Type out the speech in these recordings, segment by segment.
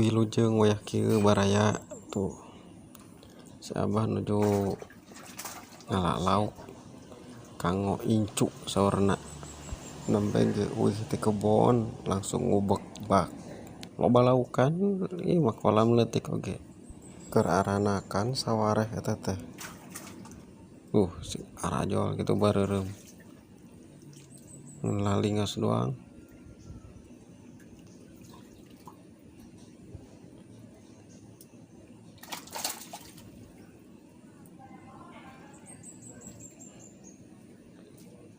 Wilujeng wayah kieu baraya tuh si Abah nuju ngala lauk kanggo incu saurna nembe ge uih ti kebon langsung ngubek bak loba laukan ieu mah kolam leutik oge keur aranakan sawareh eta teh si arajol kitu bareureum mun lalingas doang.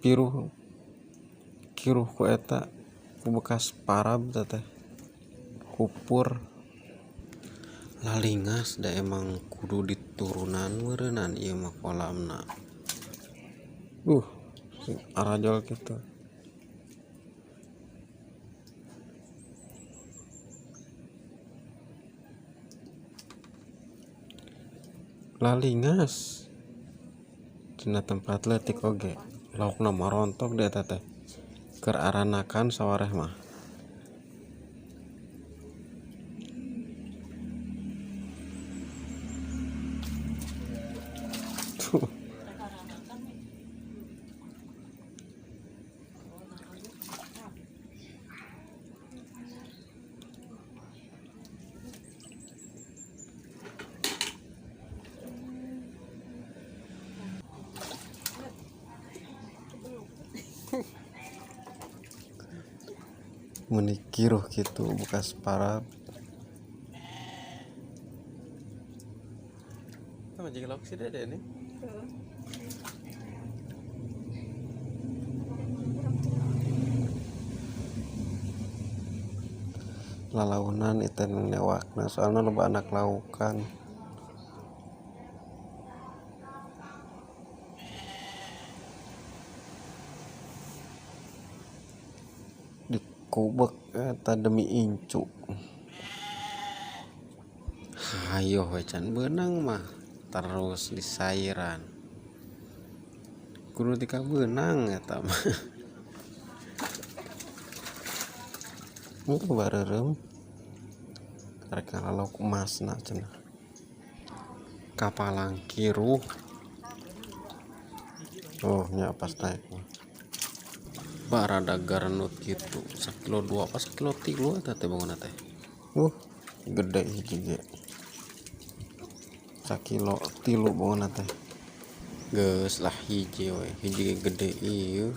Piruh kiruh ku eta ku bekas parab teh kupur lalingas da emang kudu diturunan meureunnan ieu mah kolamna. Arajol kitu. Lalingas dina tempat leutik oge laukna marontok da eta teh keur aranakan sawareh mah. Tuh. Meni kiruh kitu bekas parab. Sama jeung lauk si Dede nih. Lalaunan itu newakna soalna loba anak laukan. Dikubek eta demi incu. Hayoh we can beunang mah terus disairan. Kudu dikabeunang eta mah. Bareureum rek ngalauk emasna cenah. Kapalang kiruh. Oh nya pas naik mah. Barada garnut kitu sakilo 2 apa sakilo 3 eta teh bangunna teh. Gede hiji ge. Sakilo 3 bangunna teh. Geus lah hiji we, hiji ge gede ieu.